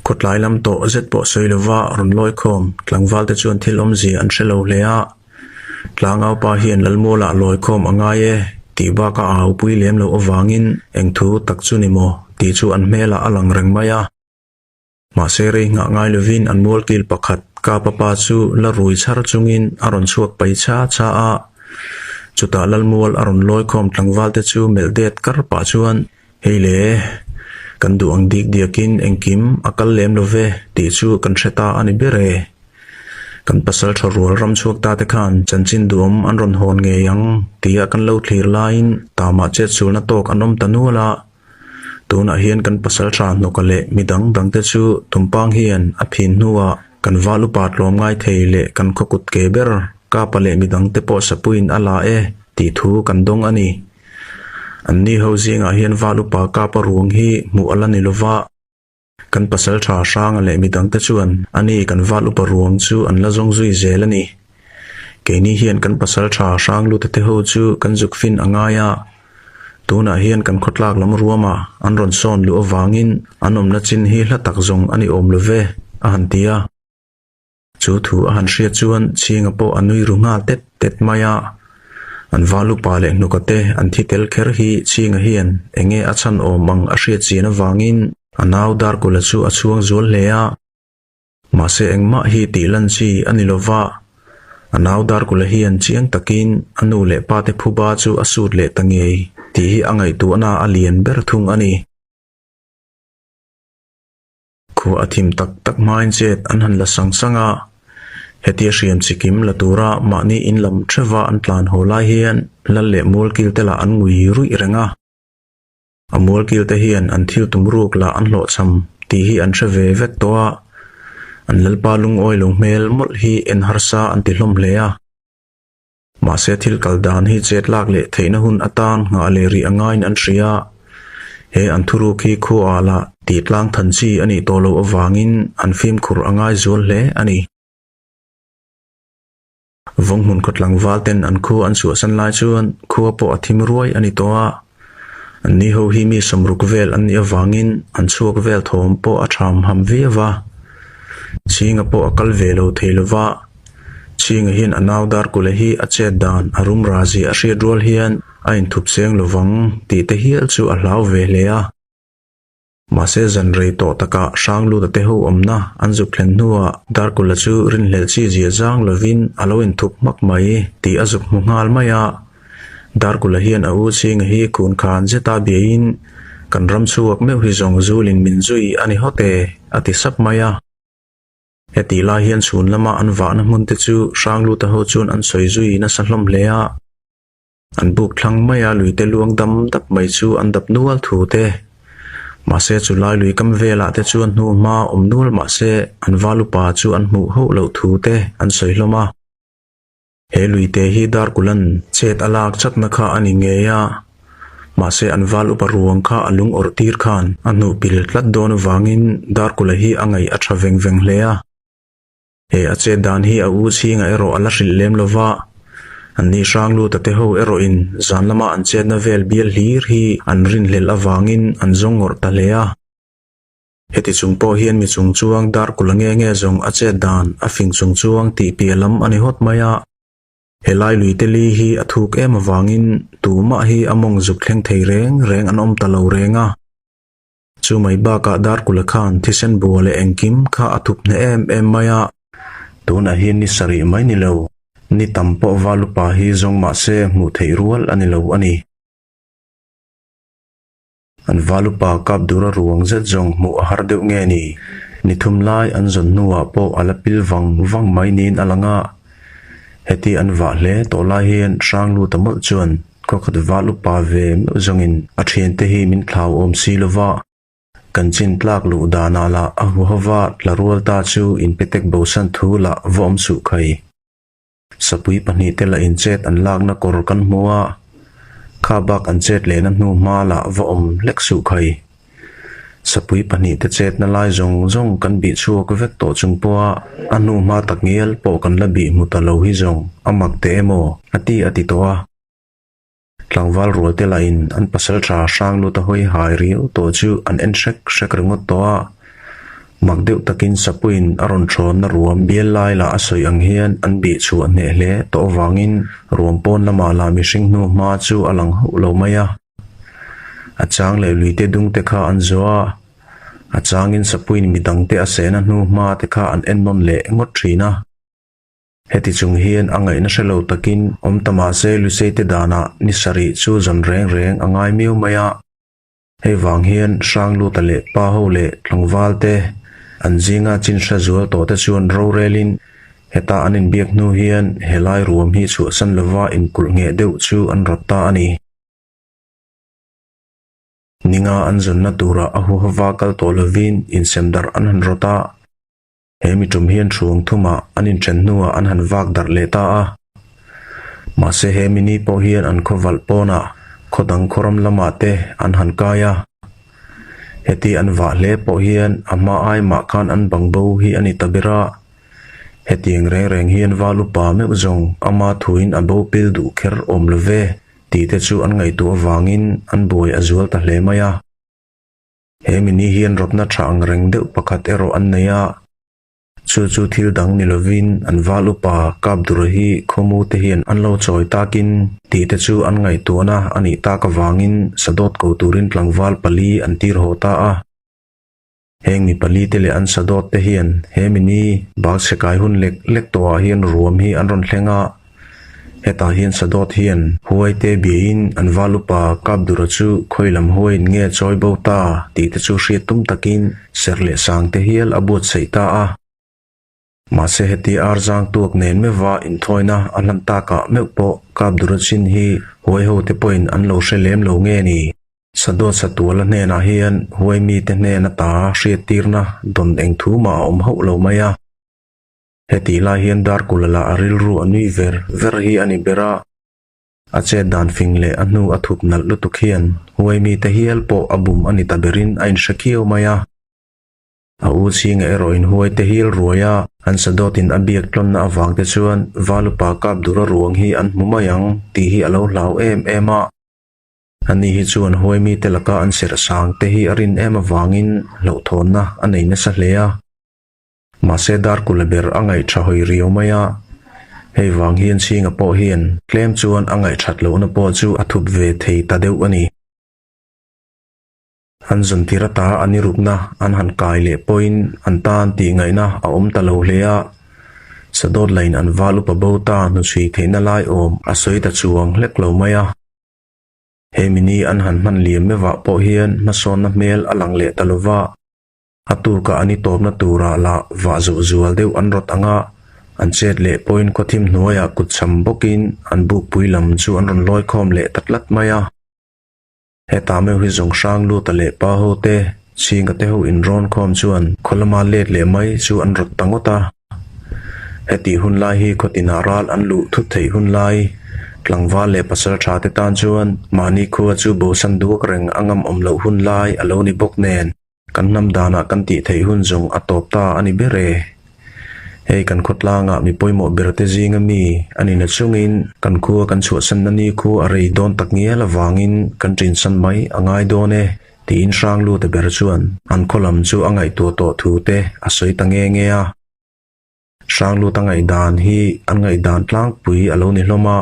Khawtlai lam tawh zet pawh sawi lova rawn lawi khawm tlangvalte chuan thil awmzia an hre lo hle a. Tlangaupa hian Lalmualah lawi khawm a ngai e tih baka a haupui lem loh avangin eng thu tak chu ni maw tih chu an hmelah a lang reng mai a. Mahse rei nghah ngai lovin an mualkil pakhat Kapa pa chu la rui chhar chungin a rawn chhuak pai cha cha a. Chutah Lalmual a rawn lawi khawm tlangvalte chu melh det kar pah chuan Hei le, kan duh ang dik diakin engkim a kal lem lo ve tih chu kan hre ta a ni ber e. Kan pasal tha rual ram chhuak ta te khan chanchin duhawm an rawn hawn ngei ang tia kan lo thlir laiin tamah chetsulna tawk an awm ta nual a. Tunah hian kan pasal tha hnawka leh mi dang dang te chu tumpang hian a phin hnuah kan val upa tlawm ngai thei leh kan khaw kut ke ber kapa leh mi dang te pawh sapuiin a la e tih thu kan dawng a ni. An ni ho zingah hian val upa kapa ruang hi hmuh a la ni lova, kan pasal tha hranga leh midangte chuan a ni kan val upa ruang chu an la zawng zui zel a ni. Keini hian kan pasal tha hrang lute te ho chu kan zuk fin a ngai a, tunah hian kan khawtlak lam ruama an rawn sawn luh avangin an awmna chin hi hla tak zawng a ni awm love a han ti a. Chu thu a han hriat chuan Chhinga pawh a nui ru nghal tet tet mai a. An val upa leh hnuka te an thi tel kher hi Chhinga hian eng nge a chhan awm ang a hriat chian avangin a nau Darkula chu a chhuang zual hle a. Mahse engmah hi tih lan chi a ni lo va, a nau Darkula hian chiang takin a nu leh pa te phuba chu a sut leh ta ngei tih hi a ngaihtuahna a lian ber thung a ni. Khua a thim tak tak hmain chet an han la sang sang a, hetia hriam chikim la tura mahni in lam theuva an tlan haw lai hian lal leh mualkil te lah an ngui ruih reng a. A mualkil te hian an thil tum ruk lah an hlawhchham tih hi an hre ve vek tawh a, an lalpa lungawi lo hmel mawlh hi en harsa an ti hlawm hle a. Mahse thil kal dan hi chet lak leh theihna hun atan nghah leh rih a ngaiin an hria. He an thuruk hi khuaah lah tih tlang than chi a nih tawh loh avangin an fimkhur a ngai zual hle a ni. Vawnghmun khaw tlangval ten an khua an chhuahsan lai chuan khua pawh a thim ruai a ni tawh a. An ni ho hi mi sawmruk vel an nih avangin an chhuak vel thawm pawh a tham ham viau a. Chhinga pawh a kal ve lo thei lova. Chhinga hian a nau Darkula hi a chet dan a rum ra zia a hriat rual hian a inthup seng lovang tih te hial chu a hlau ve hle a. Mahse zan rei tawh takah Hrangluta te ho awmna an zuk thlen hnuah Darkula chu rinhlelh chi zia zang lovin a lo inthup hmak mai tih a zuk hmu nghal mai a. Darkula hian a u Chhinga hi kun khan zeta biain kan ram chhuak meuh hi zawng zulin min zui a ni hawt e a ti sap mai a. Hetih lai hian chhun lama an vahna hmun te chu Hrangluta ho chuan an sawi zui nasa hlawm hle a. An buk thlang maia luite luang dam dap mai chu an dap nual thu te. Mahse chu lai lui kam velah te chuan hnu hma awm nual mahse an val upa chu an hmuh hauh loh thu te an sawi hlawm a. He luite hi Darkulan chet a lak chakna kha a ni ngei a, mahse an val upa ruang kha a lung awrh tir khan a hnuh pil tlat dawn avangin Darkula hi a ngaih a tha veng veng hle a. He a chet dan hi a u chhingah erawh a la hrilh lem lo va, an ni hrang luta te ho erawhin zan lama an chetna vel bial hlir hi an rinhlelh avangin an zawng ngawrh ta hle a. Heti chung pawh hian mi chung chuang dar kula nge nge zawng a chet dan a fing chung chuang tih piah lam a ni hawt mai a. Helai lui te li hi a thuk em avangin tumah hi a mawng zuk thleng thei reng reng an awm ta lo reng a. Chu mai bakah dar kula khan thisen bua leh engkim kha a thup hneh em em mai a. Tunah hian ni sarih mai ni lo, ni tam pawh valupa hi zawng mahse hmuh theih rual a ni lo a ni. An valupa kap dura ruang zet zawng hmuh a har deuh nge ni? Ni thum lai an zawn hnuah pawh a la pil vang vang mai niin a lang a. Heti an vah hle tawh lai hian Hrangluta mawlh chuan khawkhat valupa ve meuh zawngin a thiante hi min thlau awm si lova, kan chin tlak luh danah lah a huhova tla rual ta chu inpetek bosan thu lah va awm suh khai. Sapui pahnihte lah inchet an lakna kawr kan hmu a, kha bak an chet lehna hnu hma lah va awm hlek suh khai. Sapui pahnihte chetna lai zawng zawng kan bih chhuak vek tawh chung pawha a hnu hma tak ngial pawh kan la bih hmu ta lo hi zawng a mak teh emaw a ti a ti tawh a. Tlangval rual te lahin an pasal tha hrang lut a hawi hai riau tawh chu an en hrek hrek ringawt tawh a. Mak deuh takin Sapuiin a rawn thawnna ruam bial lai lah a sawi ang hian an bih chhuah hneh hle tawh avangin ruam pawn lamah lah mihring hnu hma chu a lang hauh lo mai a. A chang leh luite dungte kha an zawh a, a changin Sapuiin midangte a sehna hnu hma te kha an en nawn leh ngawt thin a. Heti chung hian a ngaihna hre lo takin awm ta mah se Luseite danah ni sarih chu zawn reng reng a ngai miau mai a. Hei vang hian Hrangluta leh pa ho leh tlangval te an zinga chin hre zual tawh te chuan rorelin heta an inbiak hnu hian helai ruam hi chhuahsan lova inkulh ngheh deuh chu an rawt ta a ni. Ninga an zawnna turah a huhava kal tawh lovin insem darh an han rawt a. He mi tum hian thuang thumah an inthen hnuah an han vak darh leh ta a. Mahse he mi ni pawh hian an khaw valh pawnah khaw dang khawram lamah te an han kai a. Heti an vah hle pawh hian a hma ai mah khan an bang bo hi a ni ta ber a. Hetiang reng reng hian val upa meuh zawng ama thuin a bo pil duh kher awm lo ve tih te chu an ngaihtuah avangin an buai a zual ta hle mai a. He mi ni hian rawtna tha ang reng deuh pakhat erawh an nei a, chu chu thil dang ni lovin an val upa Kapdura hi khawmu te hian an lo chawi takin tih te chu an ngaihtuahna a nih tak avangin sadawt ko turin tlangval pali an tir haw ta a. Heng mi pali te leh an sadawt te hian he mi ni bak chhe kai hun lek lek tawhah hian ruam hi an rawn thleng a. Hetah hian Sadawt hian huaite biain an val upa Kapdura chu khawi lam huaiin nge chawi bo ta tih te chu hriat tum takin serh leh sang te hial a buatsaih ta a. Mahse heti ar zang tuak nen meuha inthawina a hlan takah meuh pawh Kapdura chin hi huai ho te pawhin an lo hre lem lo nge ni? Sadawt Satuala hnenah hian huai mite hnen ata hriattirna dawn eng thu mah a awm hauh lo mai a. Hetih lai hian Darkula lah a rilru a nui ver ver hi a ni ber a, a chet dan fing leh a hnu a thup nalh lutuk hian huai mite hial pawh a bum a ni ta berin a inhre khiau mai a. A u chhinga erawh in huai te hial ruai a, an sadawtin a biak tlawnna avang te chuan Valupa kap dura ruang hi an hmu mai ang tih hi a lo hlau em em a. Ani hi chuan huai mite laka an serh sang te hi a rin em avangin hlauhthawnna a nei nasa hle a. Mahse Darkula ber a ngaihṭha hawi riau mai a, hei vang hian Chhinga pawh hian tlem chuan a ngaihṭhat lohna pawh chu a thup ve thei ta deuh a ni. An zawn tir ata an i rukna an han kai leh pawhin an tan tih ngaihna a awm ta lo hle a, Sadawt lain an val upa bo ta hnuchhui theihna lai awm a sawi ta chuang hlek lo mai a. He mini an han hman liam meuhah pawh hian hmasawnna hmel a lang leh ta lova. A tukah an i tawpna turah lah vah zawh zual deuh an rawt ang a, an chet leh pawhin khawthim hnuaiah kut cham bawkin an bukpui lam chu an rawn lawi khawm leh ta tlat mai a. Hetah meuh hi zawng hrang luta leh pa ho te, chhinga te ho inrawn khawm chuan khaw lama let leh mai chu an rawt ta ngawt a. Hetih hun lai hi khaw tinah ral an luh thut theih hun lai, tlangval leh pasal tha te tan chuan mahni khua chu bosan duak reng a ngam awm loh hun lai a lo ni bawk nen. Kan hnam danah kan tih theih hun zawng a tawp ta a ni ber e. Hei kan khawtlangah mi pawimawh ber te zinga mi a ni na chungin kan khua kan chhuahsanna ni khu a rei dawn tak ngial avangin kan ṭinsan mai a ngai dawn e tiin Hranglute ber chuan an khaw lam chu a ngaihtuah tawh thu te a sawi ta nge nge a. Hranglut a ngaihdan hi an ngaihdan tlangpui a lo ni hlawm a,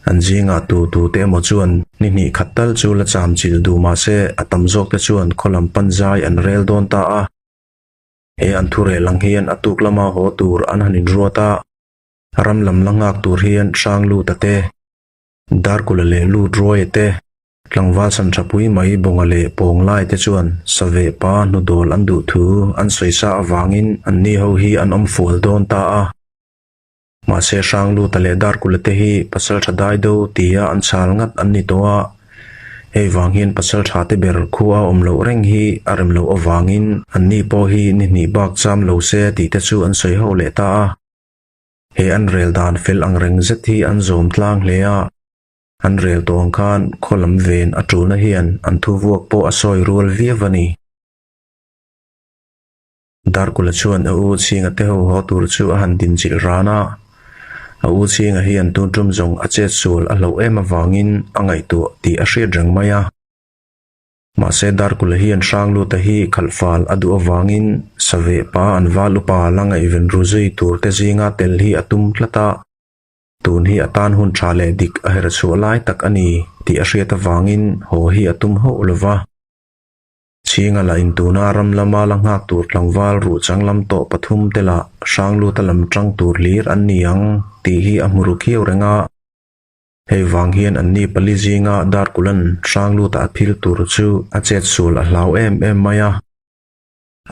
an zingah tu tu te emaw chuan ni hnih khat tal chu la cham chilh duh mah se a tam zawk te chuan khaw lam pan zai an rel dawn ta a. He an thu rel ang hian a tuk lama haw tur an han inruat a, ram lam la nghak tur hian Hrangluta te, Darkula leh Lut Ruaia te, Tlangval san tha pui mai Bawnga leh Pawnglai te chuan Saveh pa hnudawl an duh thu an sawi sa avangin anni ho hi an awm fual dawn ta a. Mahse Hrangluta leh Darkula te hi pasal tha dai do tia an chhal ngat an ni tawh a. Hei vang hian pasal tha te ber khua awm loh reng hi a rem loh avangin anni pawh hi ni hnih bak cham lo se tih te chu an sawi ho leh ta a. He an rel dan fel ang reng zet hi an zawm tlang hle a. An rel tawh ang khan khaw lam ven a tulna hian an thu vuak pawh a sawi rual viau a ni. Darkula chuan a u chhinga te ho haw tur chu a han dinchilh ran a. A u chhinga hian tun tum zawng a chet sual a hlauh em avangin a ngaihtuah tih a hriat reng mai a. Mahse Darkula hian Hrangluta hi khalh fal a duh avangin saveh pa an val upa la ngaihven ru zui tur te zinga tel hi a tum tlat a. Tun hi a tan hun tha leh dik a her chhuah lai tak a ni tih a hriat avangin haw hi a tum hauh lo va. Chhinga lah in tuna ram lama la nghak tur tlangval ruh changlam tawh pathum te lah Hrangluta lam tang tur hlir an ni ang tih hi a hmu ru khiau reng a. Hei vang hian anni pali zinga Darkulan Hrangluta a phil tur chu a chet sual a hlau em em mai a.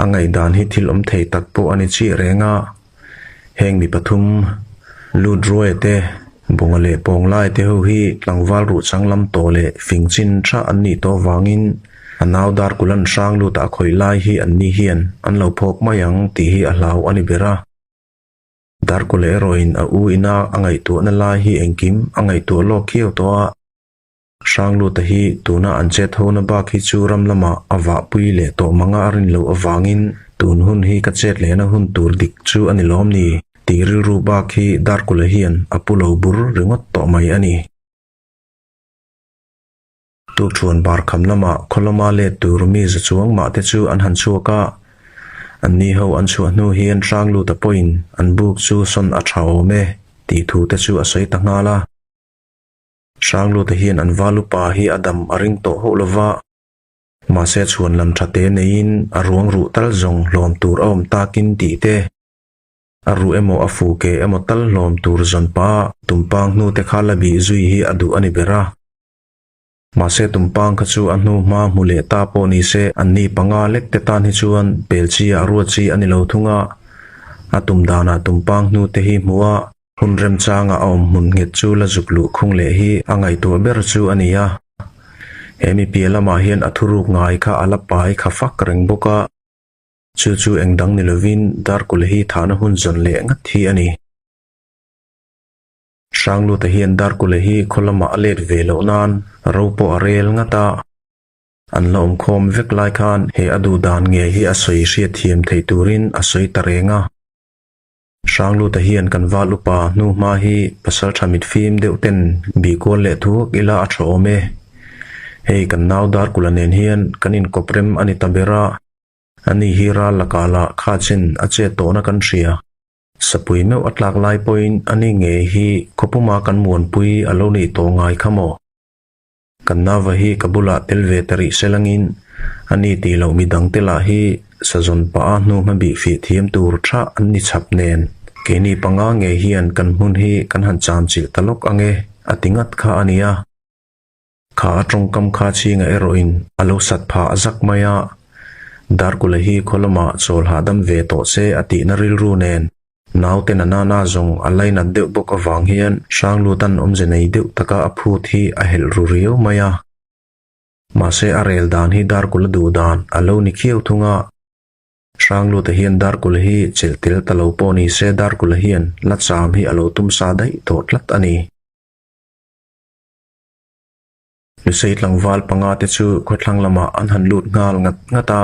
A ngaihdan hi thil awm thei tak pawh a ni chiah reng a, heng mi pathum, Lut Ruaia te, Bunga leh Pawnglai te ho hi tlangval ruh chang lam tawh leh fing chin tha an nih tawh avangin a nau Darkulan Hrangluta a khawih lai hi anni hian an lo phawk mai ang tih hi a hlau a ni ber a. Darkula erawhin a u ina a ngaihtuahna lai hi engkim a ngaihtuah lawk khiau tawh a. Hrangluta hi tuna an chet hona bak hi chu ram lamah a vahpui leh tawh manga a rin loh avangin tun hun hi ka chet lehna hun tur dik chu a ni lawm ni tih rilru bak hi Darkula hian a pu lo bur ringawt tawh mai a ni. Tukṭhuan bar kham lamah khaw lama let tur mi za chuang mah te chu an han chhuak a, anni ho an chhuah hnu hian Hrangluta pawhin an buk chu sawn a tha awm e tih thu te chu a sawi ta nghal a. Hrangluta hian an val upa hi a dam a ring tawh hauh lova, mahse chhuan lam tha te neiin a ruang ruh tal zawng hlawm tur a awm takin tih te, a ruh emaw a fu ke emaw tal hlawm tur zawn pah a tumpang hnu te kha la bih zui hi a duh a ni ber a. Mahse tumpang kha chu a hnu hma hmu leh ta pawh ni se anni panga lek te tan hi chuan pel chi ah ruat chi a ni lo thung a, a tum danah tumpang hnu te hi hmu a, hun remchanga a awm hmun nghet chu la zuk luh khung leh hi a ngaihtuah ber chu a ni a. He mi piah lamah hian a thuruk ngai kha a la pai kha fak reng bawk a, chu chu eng dang ni lovin Darkula hi thahna hun zawn leh ngat hi a ni. Hrangluta hian Darkula hi khaw lamah a let ve loh nan ro pawh a rel ngat a, an la awmkhawm vek lai khan he a duh dan ngei hi a sawi hriatthiam theih turin a sawi ta reng a. Hrangluta hian kan val upa hnu hma hi pasal tha mit fim deuh ten bih kual leh thuak ila a tha awm e. Hei kan nau Darkula nen hian kan inkawp rem a ni ta ber a, ani hi ral lakah lah kha chen a chet tawhna kan hria. Sapui meuh a tlak lai pawhin ani ngei hi khawpuma kan muanpui a lo nih tawh ngai kha maw? Kan nava hi ka bulah tel ve ta rih se langin ani tih loh midangte lah hi sazawn pah a hnu hmabih fih thiam tur tha an ni chhap nen keini panga ngei hian kan hmun hi kan han cham chilh ta lawk ange a ti ngat kha a nia. Kha a tawngkam kha chhinga erawhin a lo sat phah zak mai a, Darkula hi khaw lamah chawl hahdam ve tawh se a tihna rilru nen naute na nana zawng a lainat deuh bawk avang hian Hranglutan awmze nei deuh taka a phut hi a helh ru riau mai a. Mahse a rel dan hi Darkula duh dan a lo ni khiau thung a, Hrangluta hian Darkula hi chelh tel ta lo pawh ni se Darkula hian la cham hi a lo tum sa daih tawh tlat a ni. Lusei tlangval panga te chu khawthlang lamah an han lut nghal ngat ngat a,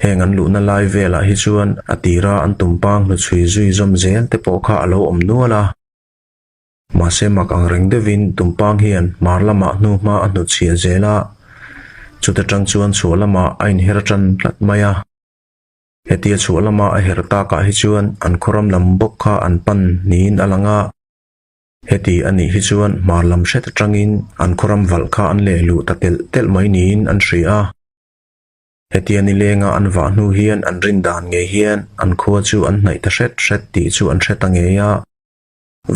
heng an luhna lai velah hi chuan a tira an tumpang hnuchhui zui zawm zel te pawh kha a lo awm nual a. Mahse mak ang reng deuhin tumpang hian hmar lamah hnu hma a hnutchhiah zel a, chuta tang chuan chhuah lamah a inher tan tlat mai a. Hetia chhuah lama a her takah hi chuan an khawram lam bawk kha an pan niin a lang a. Heti a nih hi chuan hmar lam hret atangin an khawram valh kha an leh luh ta telh telh mai niin an hria a. Hetia nilenga an vah hnu hian an rin dan ngei hian an khua chu an hnaih ta hret hret tih chu an hre ta ngei a.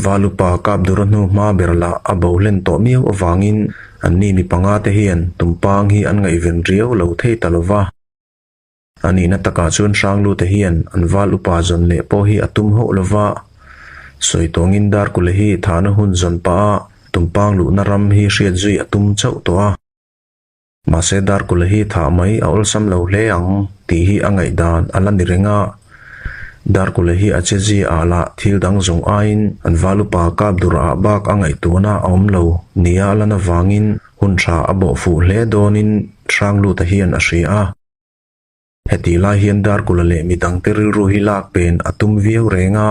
Valupa Kapdura hnu hma ber lah a bo hlen tawh miau avangin anni mi panga te hian tumpang hi an ngaihven riau lo thei ta lo va. A nihna takah chuan Hranglute hian an val upa zawn leh pawh hi a tum hauh lo va, sawi tawngin Darkule hi thahna hun zawn pah a tumpang luhna ram hi hriat zui a tum chauh tawh a. Mahse Darkule hi thah mai a awlsam lo hle ang tih hi a ngaihdan a la ni reng a, Darkule hi a che zia ah lah thil dang zawng aiin an val upa kap dur ah bak a ngaihtuahna a awm lo nia a lan avangin hun tha a bawh fuh hle dawnin Hrangluta hian a hria a. Hetih lai hian Darkula leh midangte rilru hi lak pen a tum viau reng a,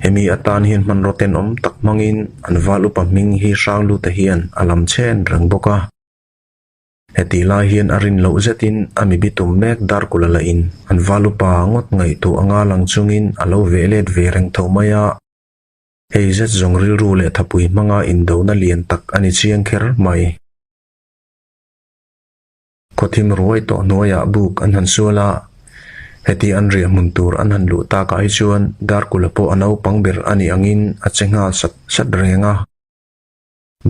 hemi atan hian hmanraw tenawm tak hmangin an val upa hming hi Hrangluta hian a lam chhen reng bawk a. Hetih lai hian a rin loh zetin a mi bitum mek Darkula lah in an val upa ngawt ngaihtuah anga lang chungin a lo veh let ve reng tho mai a. Hei zet zawng rilru leh thapui hmanga indona lian tak a ni chiang kher mai. Khawthim ruai tawh hnuaiah buk an han sual a, heti an riah hmun tur an han luh takah hi chuan Darkula pawh a naupang ber a nih angin a che nghal sat sat reng a.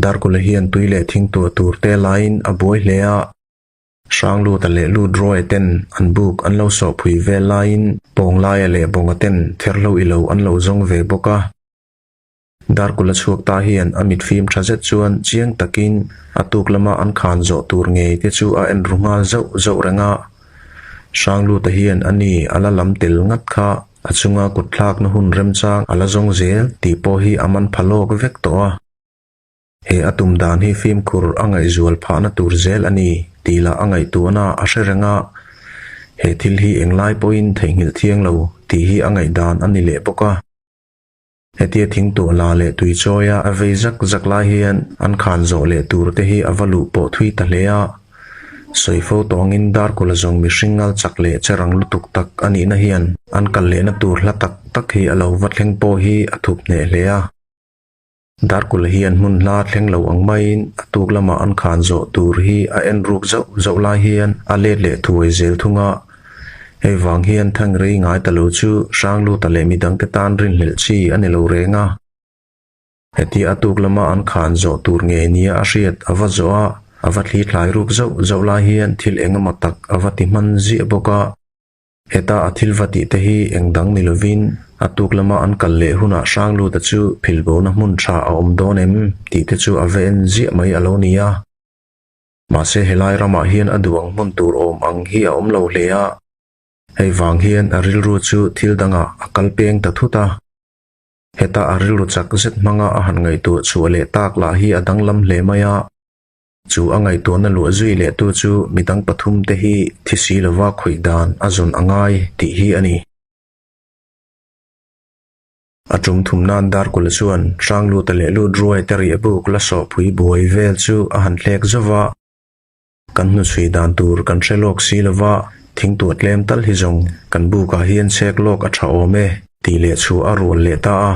Darkula hian tui leh thing tuah tur te laiin a buai hle a, Hrangluta leh Lutrawi ten an buk an lo sawhphui vel laiin Pawnglaia leh Bawnga ten therhlo ilo an lo zawng ve bawk a. Darkula chhuak ta hian a mit fim tha zet chuan chiang takin a tuk lama an khan zawh tur ngei te chu a en ru nghal zauh zauh reng a. Hrangluta hian a ni a la lam tel ngat kha a chunga kut thlakna hun remchang a la zawng zel tih pawh hi a man pha lawk vek tawh a. He a tum dan hi fimkhur a ngaihzual phahna tur zel a ni tih lah a ngaihtuahna a hre reng a, he thil hi englai pawhin theihnghilh thiang lo tih hi a ngaihdan a ni leh bawk a. Hetia thingtuah la leh tui chawia a vei zak zak lai hian an khan zawh leh tur te hi a va luh pawh thui ta hle a. Sawi fo tawngin Darkawla zawng mihring ngal chak leh che rang lutuk tak a nihna hian an kal lehna tur hla tak tak hi a lo va thleng pawh hi a thup hneh hle a. Darkula hian hmun hla thleng lo ang maiin a tuk lamah an khan zawh tur hi a en ruk zauh zauh lai hian a let leh thuai zel thung a. Hei vang hian Thangrei ngai ta lo chu Hrangluta leh midangte tan rinhlelh chi a ni lo reng a. Heti a tuk lama an khan zawh tur ngei nia a hriat a va zawh a, a va thli thlai ruk zauh zauh lai hian thil eng emaw tak a va ti hman ziah bawk a. Heta a thil va tih te hi eng dang ni lovin a tuk lama an kal leh hunah Hrangluta chu philbona hmun tha a awm dawn em tih te chu a va en ziah mai a lo ni a. Mahse helai ramah hian a duh ang hmun tur awm ang hi a awm lo hle a, hei vang hian a rilru chu thil dangah a kal peng ta thut a. Heta a rilru chak zet hmanga a han ngaihtuah chhuah leh tak lah hi a danglam hle mai a. Chu a ngaihtuahna luah zui leh tu chu midang pathum te hi thi si lova khawih dan a zawn a ngai tih hi a ni. A tum thum nan Darkula chuan Hrangluta leh Lutruai te riah buk la sawhpui buai vel chu a han thlek zauh va. Kan hnuchhui dan tur kan hre lawk si lova, thingtuah tlem tal hi zawng kan bukah hian chhek lawk a tha awm e tih leh chu a rual leh ta a.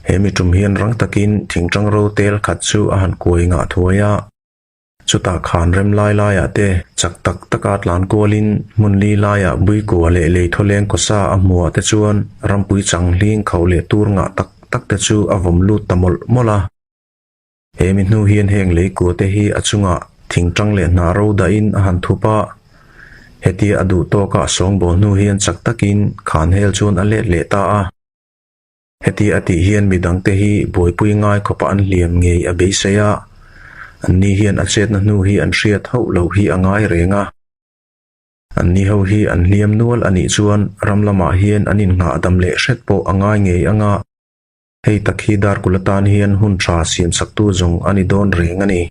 He mi tum hian rang takin thingtang ro tel khat chu a han kuai ngah thuai a. Chutah khan rem lai laiah te chak tak taka tlan kualin hmun li laiah buikua leh lei thawleng kawsa a hmuah te chuan rampui chang hling khauh leh tur ngah tak tak te chu a vawm lut ta mawlh mawlh a. He mi hnu hian heng leikua te hi a chungah thingtang leh hnah ro dahin a han thup a. Hetia a duh tawka a sawngbawl hnu hian chak takin khan hel chuan a let leh ta a. Heti a tih hian midangte hi buaipui ngai khawpa an hliam ngei a beisei a, anni hian a chetna hnu hi an hriat hauh loh hi a ngai reng a. Anni ho hi an hliam nual a nih chuan ram lamah hian an innghah dam leh hret pawh a ngai ngei ang a, hei tak hi Darkula tan hian hun tha siamsaktu zawng a ni dawn reng a ni.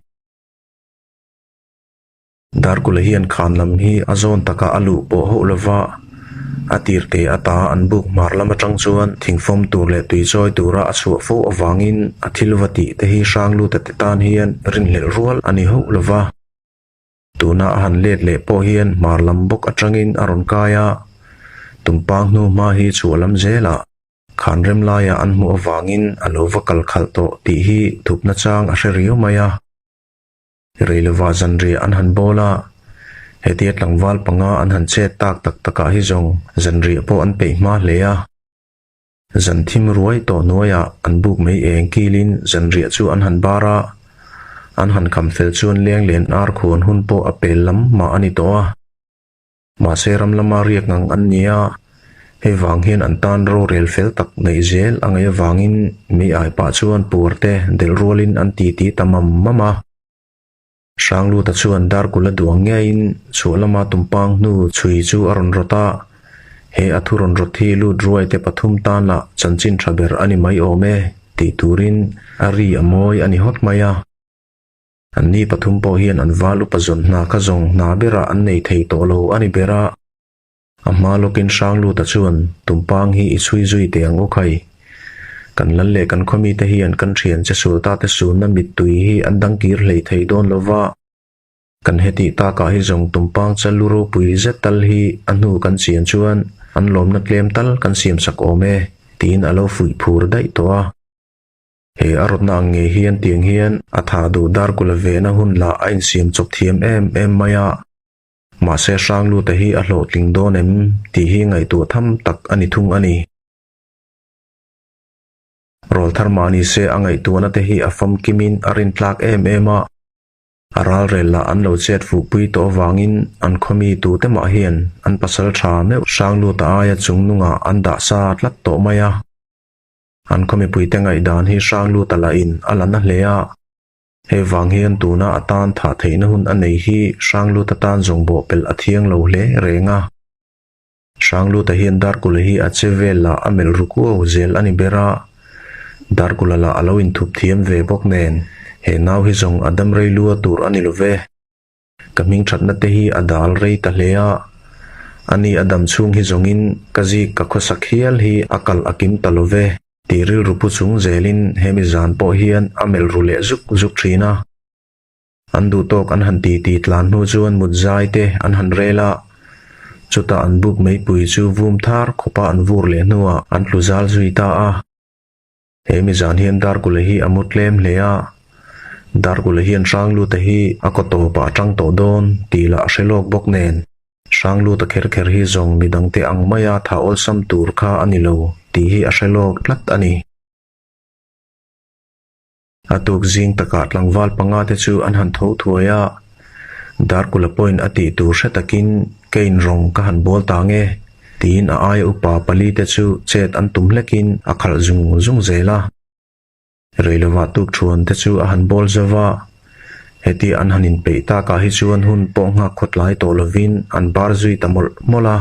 Darkula hian khan lam hi a zawn takah a luh pawh hauh lova, a tir te ata an buk hmar lam atang chuan thingfawm tur leh tui chawi tura a chhuah fo avangin a thil va tih te hi Hrangluta te tan hian rinhlelh rual a ni hauh lova. Tuna a han let leh pawh hian hmar lam bawk atangin a rawn kai a, tumpang hnu hma hi chhuah lam zelah khan rem laiah an hmuh avangin a lo va kal khalh tawh tih hi thupna chang a hre riau mai a. Reilova zanriah an han bawl a, hetia tlangval panga an han chet tak tak takah hi zawng zanriah pawh an peih hma hle a. Zan thim ruai tawh hnuaiah an buk mai eng kilin zanriah chu an han bar a, an han kham fel chuan leng len ar khuan hun pawh a pel lam mah a ni tawh a. Mahse ram lama riak ngang an ni a, hei vang hian an tan rorel fel tak neih zel a ngaih avangin mei ai pah chuan puar te delh rualin an titi ta mam mam a. Hrangluta chuan Darkula duang ngeiin chhuah lama tumpang hnu chhui chu a rawn rawt a, he a thu rawn rawt hi lut ruai te pathum tan lah chanchin tha ber a ni mai awm e tih turin a ri a mawi a ni hawt mai a. Anni pathum pawh hian an val upa zawn hna kha zawng hna berah an nei thei tawh lo a ni ber a. A hma lawkin Hrangluta chuan Tumpang hi i chhui zui teh ang u khai. Kan lal leh kan khawmi te hian kan thian che sulta te sunna mittui hi an dangkir hlei thei dawn lo va. Kan hetih takah hi zawng tumpang chal lu ropui zet tal hi a hnu kan chian chuan an lawmna tlem tal kan siam sak awm e, tiin a lo fuih phur daih tawh a. He a rawtna ang ngei hian tiang hian a tha duh Darkula vehna hun lah a insiam chawp thiam em em mai a. Mahse Hrangluta hi a hlawhtling dawn em tih hi ngaihtuah tham tak a ni thung a ni. Rawlthar mah ni se a ngaihtuahna te hi a famkimin a rintlak em em a. A ralrel lah an lo chet fuhpui tawh avangin an khawmi tute mah hian an pasal tha meuh Hrangluta aia chungnungah an dah sa tlat tawh mai a. An khaw mipuite ngaihdan hi Hrangluta lahin a la na hle a. Hei vang hian tuna a tan thah theihna hun a nei hi Hrangluta tan zawng bawhpelh a thiang lo hle reng a. Hrangluta hian Darkula hi a che vel lah a melh ru kuau zel a ni ber a, Darkula lah a lo inthup thiam ve bawk nen he nau hi zawng a dam rei lua tur a ni lo ve. Ka hming thatna te hi a dal rei ta hle a, ani a dam chhung hi zawngin ka zik ka khawsak hial hi a kalh a kim ta lo ve tih rilru pu chung zelin hemi zan pawh hian a melh ru leh zuk zuk thin a. An duh tawk an han titi tlan hnu chuan mut zai te an han rel a, chutah an buk meipui chu vum thar khawpa an vur leh hnuah an tlu zal zui ta a. He mi zan hian Darkula hi a mu tlem hle a, Darkula hian Hrangluta hi a kaw tawpah a tang tawh dawn tih lah a hre lawk bawk nen, Hrangluta kher kher hi zawng midangte ang maia tha awlsam tur kha a ni lo tih hi a hre lawk tlat a ni. A tuk zing takah tlangval panga te chu an han tho thuai a, Darkula pawhin a tih tur hre takin Kane rawng ka han bawl ta nge tiin a aia upa pali te chu chet an tum hlekin a khalh zung zung zel a. Reilovah tuk thuan te chu a han bawl zo va, heti an han inpeih takah hi chuan hun pawh nghak khawtlai tawh lovin an bar zui ta mawlh mawlh a.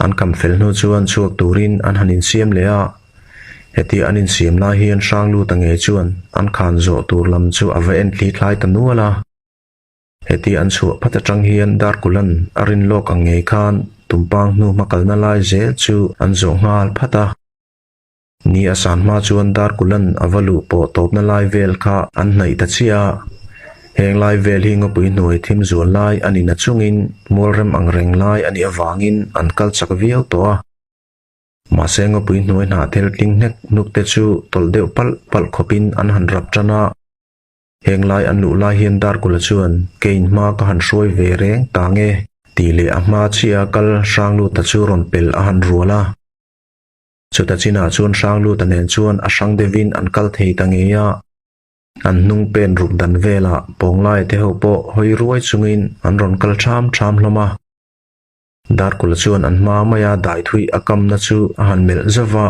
An kam fel hnu chuan chhuak turin an han insiam leh a, heti an insiam lai hian Hrangluta ngei chuan an khan zawh tur lam chu a va en thli thlai ta nual a. Heti an chhuah phat atang hian Darkulan a rin lawk ang ngei khan Tumpang hnu hma kalna lai zel chu an zawh nghal phat a. Ni a san hma chuan Darkulan a va luh pawh tawpna lai vel kha an hnaih ta chiah a. Heng lai vel hi ngawpui hnuai thim zual lai a ni na chungin mualrem ang reng lai a nih avangin an kal chak viau tawh a. Mahse ngawpui hnuai hnah thel tling hnek hnuk te chu tawlh deuh palh palh khawpin an han rap tan a. Heng lai an luh lai hian Darkula chuan Kane hma ka han hruai ve reng ta nge tih leh a hma chiah a kal Hrangluta chu rawn pel a han rual a. Chuta chinah chuan Hrangluta nen chuan a hrang deuhin an kal thei ta ngei a. An hnung pen ruk dan velah Pawnglaia te ho pawh hawi ruai chungin an rawn kal ṭham ṭham hlawm a. Darkula chuan an hma maia dai thui a kamna chu a han melh zauh va.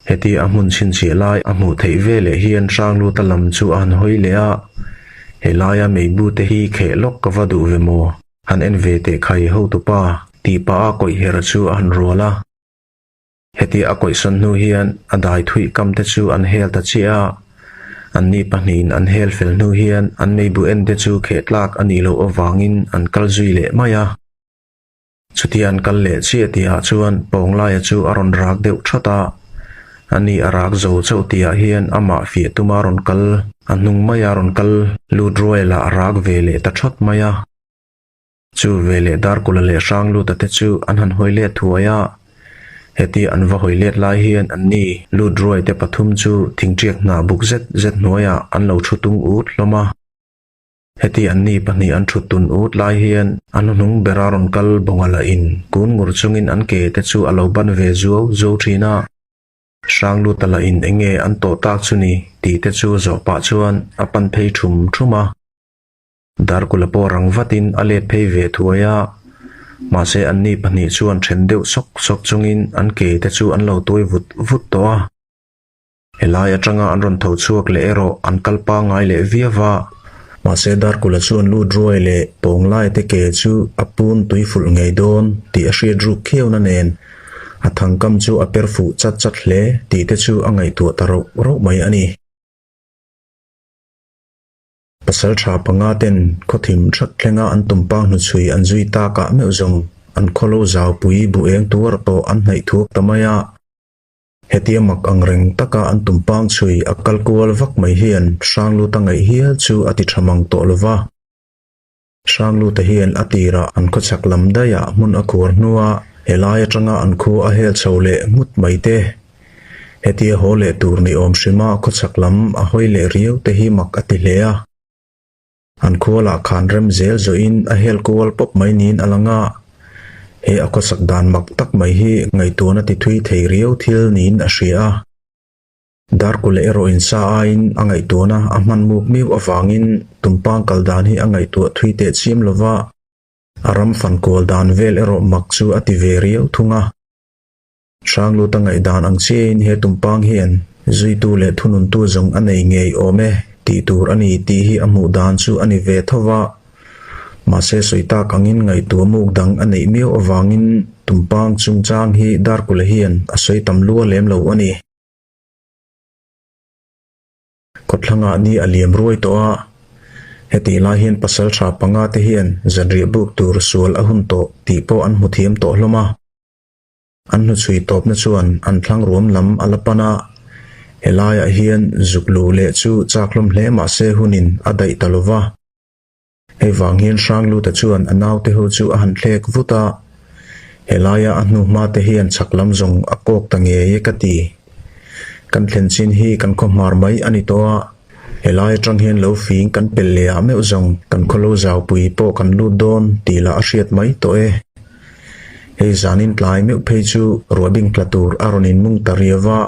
Heti a hmun chhinchhiah lai a hmuh theih ve leh hian Hrangluta lam chu a han hawi leh a, Helaia meibu te hi kheh lawk ka va duh ve maw? Han en ve teh khai hotupa, tih pah a kawih her chu a han rual a. Heti a kawihsawn hnu hian a dai thuih kam te chu an hel ta chiah a, anni pahnihin an hel fel hnu hian an meibu en te chu kheh tlak a nih loh avangin an kal zui leh mai a. Chutia an kal leh chiah tihah chuan Pawnglaia chu a rawn rak deuh thawt a, ani a rak zo chauh tihah hian amah fiah tuma rawn kal, a hnung maia rawn kal lut ruai lah a rak ve leh ta thawt mai a. Chu ve leh Darkula leh Hrangluta te chu an han hawi let thuai a, hetia an va hawi let lai hian anni lut ruai te pathum chu thingṭiak hnah buk zet zet hnuaiah an lo thu tung ut hlawm a. Heti anni pahnih an thut tun ut lai hian a hnuhnung bera rawn kal bawnga lah in kun ngur chungin an ke te chu a lo ban ve zuau zuau thin a. Hrangluta lah in enge an tawh tak chu ni tih te chu zawh pah chuan a pan phei thum thum a. Darkula pawh rang vatin a let phei ve thuai a, mahse anni pahnih chuan then deuh sawk sawk chungin an ke te chu an lo tuai vut vut tawh a. Helai atanga an rawn tho chhuak leh erawh an kal pangngai leh viau va. Mahse Darkula chuan lut ruai leh Pawnglai te ke chu a pun tui fulh ngei dawn tih a hriat ruk khiauna nen a thangkam chu a per fuh chat chat hle tih te chu a ngaihtuah ta roh roh mai a ni. Pasal tha panga ten khawthim thak thlenga an tumpang hnuchhui an zui takah meuh zawng an khawlo zaupui buh eng tuar tawh an hnaih thuak ta mai a. Hetia mak ang reng taka an tumpang chhui a kal kual vak mai hian Hrangluta ngaih hial chu a ti tha mang tawh lo va. Hrangluta hian a tirah an khawchhak lam daihah hmun a khuar hnua helai atanga an khua a hel chho leh nghut mai te. Hetia haw leh tur ni awm hrima khawchhak lam a hawi leh riau te hi mak a ti hle a. An khua lah khan rem zel zawhin a hel kual pawp mai niin a lang a. He a khawsak dan mak tak mai hi ngaihtuahna ti thui thei riau thil niin a hria a. Darkule erawh in sa aiin a ngaihtuahna a hman muk miau avangin tumpang kal dan hi a ngaihtuah thui teh chiam lo va, a ram fan kual dan vel erawh mak chu a ti ve riau thung a. Hrangluta ngaihdan ang chiahin he tumpang hian zuitu leh thununtu zawng a nei ngei awm e tih tur a ni tih hi a hmuh dan chu a ni ve tho va. Mahse sawi tak angin ngaihtuah muk dang a neih miau avangin tumpang chungchang hi Darkula hian a sawi tam lua lem lo a ni. Kawthlangah ni a liam ruai tawh a, hetih lai hian pasal tha panga te hian zanriah buk tur sual a hun tawh tih pawh an hmu thiam tawh hlawm a. An hnuchhui tawpna chuan an thlang ruam lam a la pan a, helaiah hian zuk luh leh chu chak hlawm hle mah se hunin a daih ta lo va. Hei vang hian Hrangluta chuan a naute ho chu a han thlek vut a, helaia a hnuhma te hian chhak lam zawng a kawk ta ngei e ka ti. Kan thlen chin hi kan khaw hmar mai a ni tawh a, helai atang hian lo fing kan pel leh ah meuh zawng kan khaw lo zaupui pawh kan lut dawn tih lah a hriat mai tawh e. Hei zanin tlai meuh phei chu ruahbing tla tur a rawn inmung ta riau a,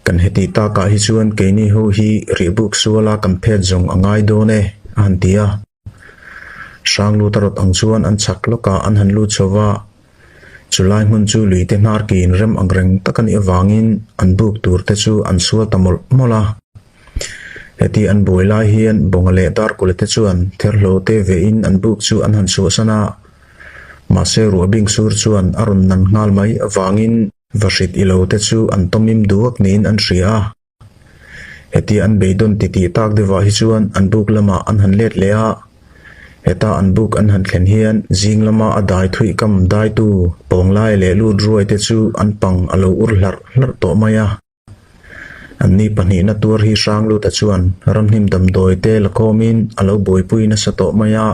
Kan hetih takah hi chuan keini ho hi rihbuk suala kan phet zawng a ngai dawn e, a han ti a. Hranglut a rawt ang chuan an chhak lawkah an han lut chho va, chulai hmun chu luite hnar kiin rem ang reng tak a nih avangin an buk tur te chu an sual ta mawlh mawlh a. Heti an buai lai hian Bawnga leh Darkula te chuan therhlo te vehin an buk chu an han chhuahsan a, mahse ruahbing sur chuan a rawn nan nghal mai avangin Vahrit ilo te chu an tawmim duak niin an hria a. Hetia an beidawn titih tak deuhah hi chuan an buk lamah an han let leh a. Heta an buk an han thlen hian zing lama a dai thuih kam daitu pawnglai leh lut ruai te chu an pang a lo ur hlarh hlarh tawh mai a. Anni pahnihna tuar hi Hrangluta chuan ramhnim damdawi te la khawmin a lo buaipui nasa tawh mai a.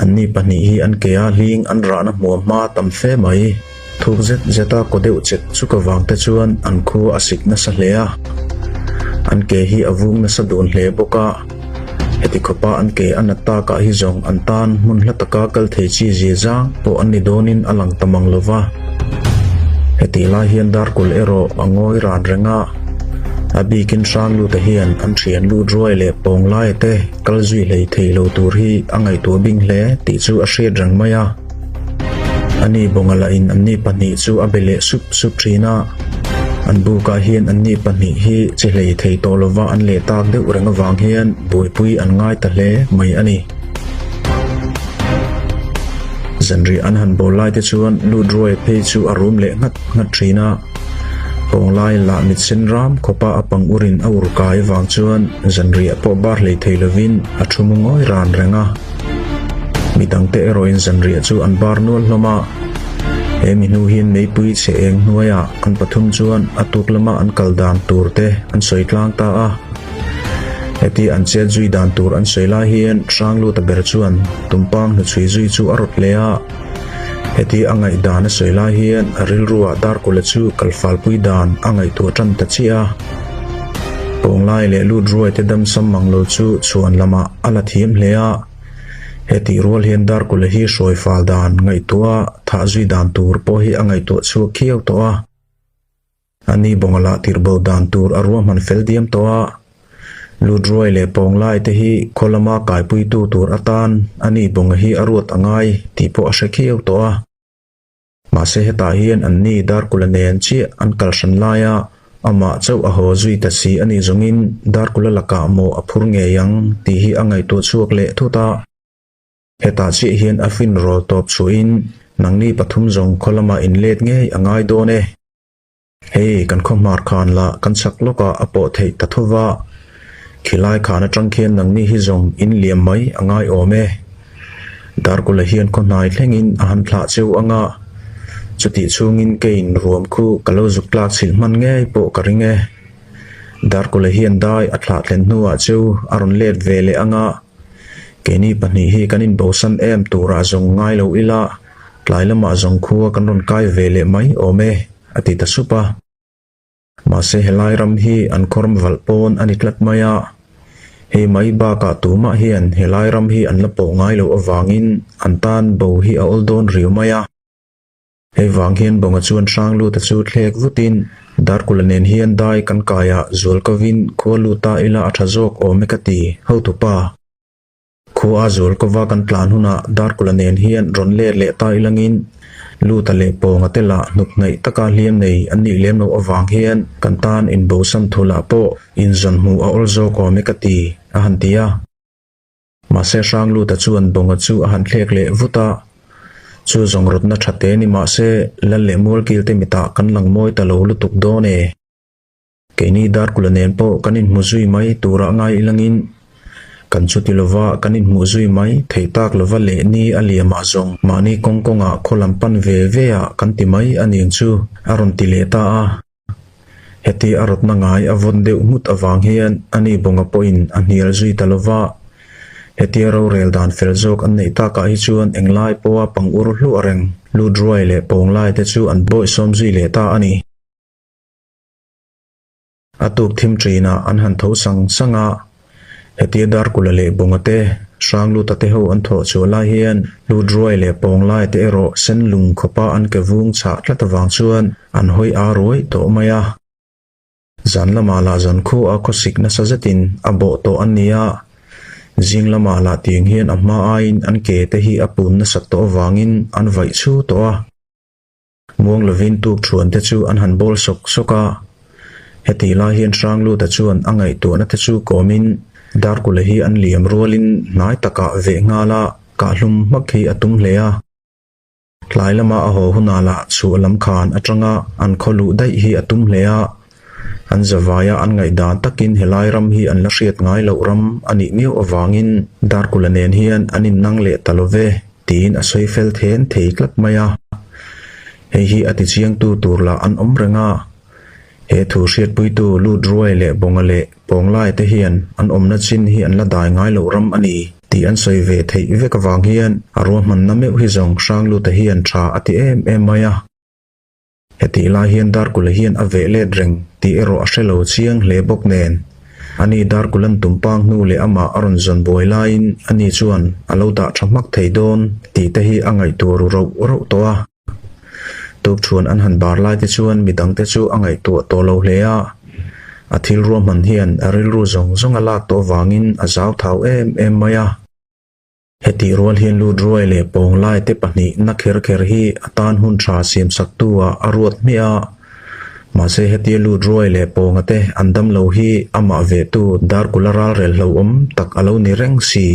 Anni pahnih hi an ke a hling an rahna hmuam hma tam fe mai. Thuk zet zeta kaw deuh chek chuk avang te chuan an khua a sik nasa hle a. An ke hi a vung nasa dun hle bawk a. Heti khawpa an ke a nat takah hi zawng an tan hmun hla taka kal thei chi zia zang pawh an ni dawnin a lang ta mang lo va. Hetih lai hian Darkul erawh a ngawi ran reng a, a bikin Hrangluta hian an thian lut ruai leh pawng laia te kal zui hlei thei lo tur hi a ngaihtuah bing hle tih chu a hriat reng mai a. Ani Bawnga lahin anni pahnih chu a be leh sup sup thin a, an bukah hian anni pahnih hi che hlei thei tawh lova an leh tak deuh reng avang hian buaipui an ngai ta hle mai a ni. Zanriah an han bawl lai te chuan lut ruai phei chu a rum leh nghat nghat thin a, pawnglai lah mit sen ram khawpa a pang urin a ur kai avang chuan zanriah pawh bar hlei thei lovin a thu mu ngawi ran reng a. Mi dangte erawhin zanriah chu an bar nual hlawm a, he mi hnu hian meipui chhe eng hnuaiah an pathum chuan a tuk lama an kal dan tur te an sawi tlang ta a. Heti an chet zui dan tur an sawi lai hian Hrangluta ber chuan Tumpang hnuchhui zui chu a rawt leh a. Heti a ngaihdan a sawi lai hian a rilruah Darkula chu kalfalpui dan a ngaihtuah tan ta chiah a. Pawnglai leh lut ruai te damsam mang lo chu chhuan lamah a la thiam hle a. Hetih rual hian Darkula hi hruai fal dan ngaihtuah a thah zui dan tur pawh hi a ngaihtuah chhuak khiau tawh a. Ani bawnga lah tirhbo dan tur a ruahman fel diam tawh a. Lut ruai leh pawnglai te hi khaw lama kaipuitu tur atan ani bawnga hi a ruat a ngai tih pawh a hre khiau tawh a. Mahse hetah hian anni Darkula nen chiah an kal hran laia amah chauh a haw zui ta si a nih zawngin Darkula lakah maw a phur ngei ang tih hi a ngaihtuah chhuak leh thut a. Hetah chiah hian a fin rawl tawp chhuahin nangni pathum zawng khaw lamah in let ngei a ngai dawn e. Hei, kan khaw hmar khan lah kan chak lawkah a pawh theih ta tho va, khilai khan atang khian nangni hi zawng in liam mai a ngai awm e. Darkula hian khaw hnai thlengin a han thlah cheu ang a, chutih chhungin keiin ruam khu ka lo zuk tlak chhilh hman ngei pawh ka ring e. Darkula hian dai a thlah thlen hnuah cheu a rawn let ve leh ang a. Keini pahnih hi kan inbosan em turah zawng ngai lo ila, tlai lamah zawng khua kan rawn kai ve leh mai awm e, a ti ta sup a. Mahse helai ram hi an khawram valh pawn a ni tlat mai a, hei mai bakah tumah hian helai ram hi an la pawh ngai loh avangin an tan bo hi a awl dawn riau mai a. Hei vang hian Bawnga chuan Hrangluta chu thlek vutin Darkula nen hian dai kan kaiah zual kovin khua lut ta ila a tha zawk awm e ka ti, hotupa. Khua a zual kova kan tlan hunah Darkula nen hian rawn let leh ta ilangin Luta leh Pawnga te lah hnuk hnaih taka hliam nei an nih lem loh avang hian kan tan inbosam thulah pawh inzawn hmuh a awl zawk awm e ka ti, a han ti a. Mahse Hrangluta chuan Bawnga chu a han thlek leh vut a, Chu zawng rawtna tha te ni mahse Lal leh Mualkilte mitah kan lang mawi ta lo lutuk dawn e. Keini Darkula nen pawh kan inhmu zui mai turah ngai ilangin kan chuti lova kan inhmuh zui mai theih tak lova leh ni a liamah zawng mahni kawng kawngah khaw lam pan ve ve ah kan ti mai a niang chu a rawn ti leh ta a. Heti a rawtna ngai a vawn deuh nghut avang hian ani Bawnga pawhin a hnial zui ta lova, hetia rorel dan fel zawk an neih takah hi chuan englai pawha pang ur hluah reng lut ruai leh pawnglai te chu an bawihsawm zui leh ta a ni. A tuk thim ṭinah an han tho sang sang a, hetia Darkula leh Bunga te, Hrangluta te ho an thawh chhuah lai hian Lutruai leh Pawnglai te erawh sen lung khawpa an ke vung chhah tlat avang chuan an hawi aa ruai tawh mai a. Zan lamah lah zan khua a khawsik nasa zetin a bawh tawh an ni a, zing lamah lah tiang hian a hma aiin an ke te hi a pun nasat tawh avangin an vaih chhu tawh a. Muang lovin tuk thuan te chu an han bawl sawk sawk a. Hetih lai hian Hrangluta chuan a ngaihtuahna te chu kawmin Darkula hi an liam rualin hnai takah veh nghal a, kahhlum hmak hi a tum hle a. Tlai lama a haw hunah lah chhuah lam khan atanga an khaw luh daih hi a tum hle a. An zavaia an ngaihdan takin helai ram hi an la hriat ngai loh ram a nih miau avangin Darkula nen hian an innang leh ta lo ve tiin a sawi fel then thei tlat mai a. Hei hi a tichiangtu tur lah an awm reng a. He thu hriatpuitu lut ruai leh Bawnga leh Pawnglai te hian an awmna chin hi an la dai ngai loh ram a ni tih an sawi ve theih vek avang hian a ruahmanna meuh hi zawng Hrangluta hian tha a ti em em mai a. Hetih lai hian Darkula hian a veh let reng tih erawh a hre lo chiang hle bawk nen, ani Darkula'n tumpang hnu leh amah a rawn zawn buai laiin ani chuan a lo dah tha hmak thei dawn tih te hi a ngaihtuah ru rauh rauh tawh a. Tukṭhuan an han bar lai te chuan midangte chu a ngaihtuah tawh lo hle a, a thil ruahman hian a rilru zawng zawng a lak tawh avangin a zauthau em em mai a. Hetih rual hian lut ruai leh pawnglai te pahnih na kher kher hi a tan hun tha siam saktu ah a ruat hmiah a. Mahse hetia lut ruai leh pawnga te an dam lo hi amah vehtu Darkula ralrel hlauhawm tak a lo ni reng si.